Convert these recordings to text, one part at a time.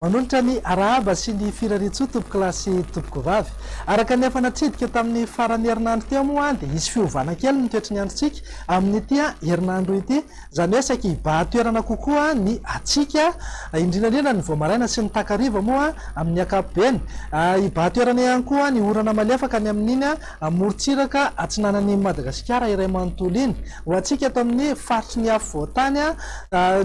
Manolotra ny arahaba sy ny firariantsoa tompokolahy sy tompokovavy. Araka ny efa natsidika tamin'ny faran'ny herinandro teo moa dia hisy fiovana kely ny toetry ny androntsika amin'ity herinandro ity. Izany hoe saika hibahan-toerana kokoa ny hatsiaka, indrindra indrindra ny vao maraina sy ny takariva moa amin'ny ankapobeny. Hibahan-toerana ihany koa ny orana malefaka any amin'iny morontsiraka atsinanan'i Madagasikara iray manontolo iny. Ho antsika eto amin'ny faritry ny afovoan-tany,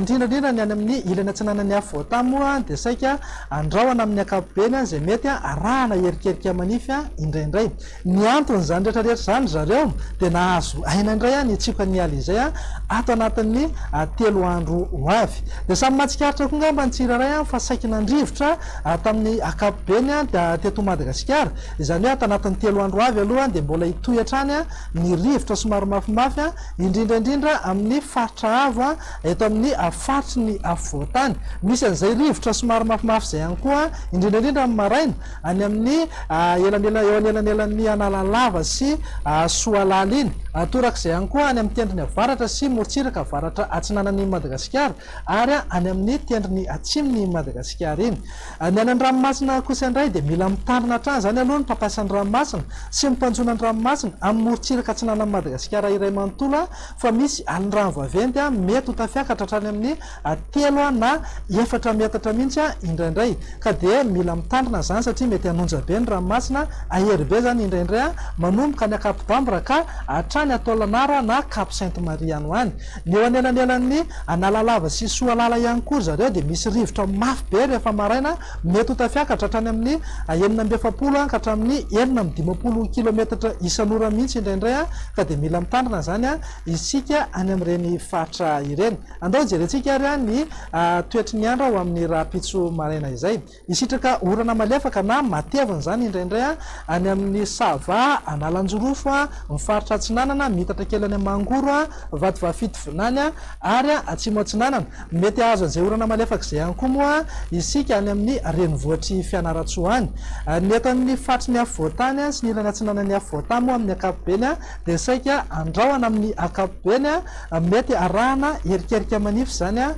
indrindra indrindra ny any amin'ny ilany atsinanan'ny afovoan-tany moa dia saika andrahona amin'ny ankapobeny izay mety arahana erikerika manify indraindray. Ny anton'izany rehetra rehetra izany ry zareo dia nahazo aina indray ny tsiokan'ny alizay ato anatin'ny 3 andro ho avy. Dia samy mahatsikaritra koa angamba ny tsirairay fa saiky nandrivotra tamin'ny ankapobeny teto Madagasikara, izany hoe ato anatin'ny 3 andro ho avy aloha dia mbola hitohy hatrany ny rivotra somary mafimafy, indrindra indrindra amin'ny faritra avo eto amin'ny faritry ny afovoan-tany. Misy an'izay rivotra somary mafimafy izay ihany koa, indrindra indrindra amin'ny maraina, any amin'ny elanela eo anelanelan'ny Analalava sy Soalala iny. Torak'izay ihany koa any amin'ny tendrony avaratra sy morontsiraka avaratra atsinanan'i Madagasikara ary any amin'ny tendrony atsimon'i Madagasikara iny. Ny any an-dranomasina kosa indray dia mila mitandrina hatrany izany aloha ny mpampiasa ny ranomasina sy ny mpanjono an-dranomasina amin'ny morontsiraka atsinanan'i Madagasikara iray manontolo fa misy alin-drano vaventy mety ho tafiakatra hatrany amin'ny 3 na 4 metatra mihitsy indraindray ka dia mila mitandrina izany satria mety hanonja be ny ranomasina, hahery be izany indraindray manomboka any Cap d'Ambre ka hatrany Taolagnaro na Cap Sainte Marie any ho any. Ny eo anelanelan'ny Analalava sy Soalala ihany koa ry zareo dia misy rivotra mafy be rehefa maraina, mety ho tafiakatra hatrany amin'ny 46 ka hatramin'ny 56 kilometatra isan'ora mihitsy indraindray ka dia mila mitandrina izany isika any amin'ireny faritra ireny. Andao hojerentsika ary ny toetry ny andro ho amin'ny rahampitso maraina izay. Hisitraka orana malefaka na matevina izany indraindray any amin'ny Sava, Analanjirofo, ny faritra Atsinanana, miitatra kely any Mangoro, Vatovavy Fitovinany ary Atsimo Atsinanana. Mety hahazo an'izay orana malefaka izay ihany koa moa isika any amin'ny renivohitr'i Fianarantsoa any. Ny eto amin'ny faritry ny afovoan-tany sy ny ilany atsinanan'ny afovoan-tany moa amin'ny ankapobeny dia saika andrahona amin'ny ankapobeny Mety arahana erikerika manify izany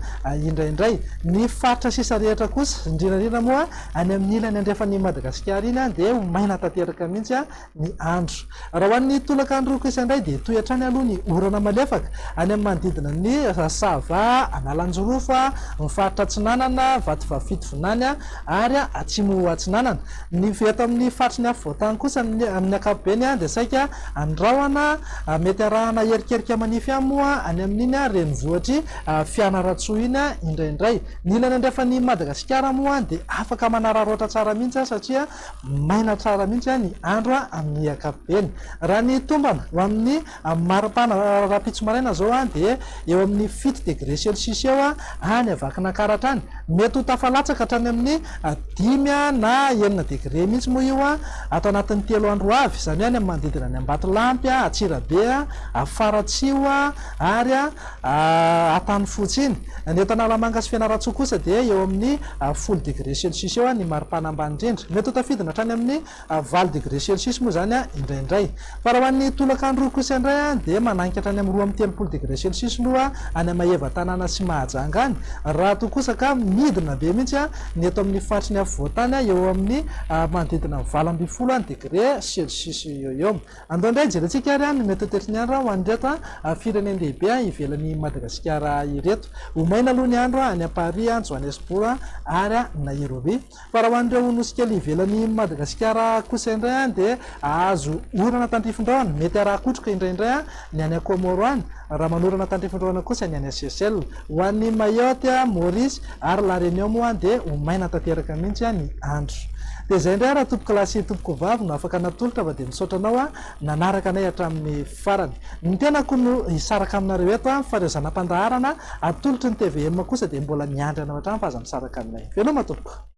indraindray. Ny faritra sisa rehetra kosa, indrindra indrindra moa any amin'ny ilany andrefan'i Madagasikara iny dia ho maina tanteraka mihitsy ny andro. Raha ho an'ny tolakandro kosa indray dia hitohy hatrany aloha ny orana malefaka any amin'ny manodidina ny Sava, Analanjirofo, ny faritra Atsinanana, Vatovavy Fitovinany ary Atsimo Atsinanana. Ny eto amin'ny faritry ny afovoan-tany kosa amin'ny ankapobeny dia saika andrahona, mety arahana erikerika manify ihany moa any amin'iny renivohitr'i Fianarantsoa iny indraindray. Ny ilany andrefan'i Madagasikara moa dia afaka manararaotra tsara mihitsy satria maina tsara mihitsy ny andro amin'ny ankapobeny. Raha ny tombana ho amin'ny maripana rahampitso maraina izao dia eo amin'ny 7 degré celsius eo any Vakinankaratra any. Mety ho tafalatsaka hatrany amin'ny 5 na 6 degré mihitsy moa io ato anatin'ny 3 andro ho avy, izany hoe any amin'ny manodidina ny Ambatolampy, Antsirabe, Faratsiho ary Antanifotsy iny. Ny eto Analamanga sy Fianarantsoa kosa dia eo amin'ny 10 degré celsius eo ny maripana ambany indrindra. Mety ho tafidina hatrany amin'ny 8 degré celsius moa izany indraindray. Fa raha ho an'ny tolakandro kosa indray dia mananika hatrany amin'ny 32 degré celsius aloha any Maevatanàna sy Mahajanga any, raha toa kosa ka midina be mihitsy ny eto amin'ny faritry ny afovoan-tany eo amin'ny manodidina ny 18 degré celsius eo eo. Andao indray jerentsika ary ny mety ho toetry ny andro ho an'ireto firenen-dehibe ivelan'i Madagasikara ireto. Ho maina aloha ny andro any Paris, Johannesburg ary Nairobi. Fa raha ho an'ireo nosy kely ivelan'i Madagasikara kosa indray dia hahazo orana tandrifin-drahona, mety haraha-kotroka indraindray ny any Comores any, raha manorana tandrifin-drahona kosa ny any Seychelles. Ho an'i Mayotte, Maurice ary La Réunion moa dia ho maina tanteraka mihitsy ny andro. Dia izay indray raha tompokolahy sy tompokovavy no afaka natolotra fa dia misaotra anao nanaraka anay hatramin'ny farany. Ny tenako no hisaraka aminareo eto fa ireo zana-pandaharana atolotry ny tvm kosa dia mbola miandry anao hatrany fa aza misaraka aminay. Veloma tompoko.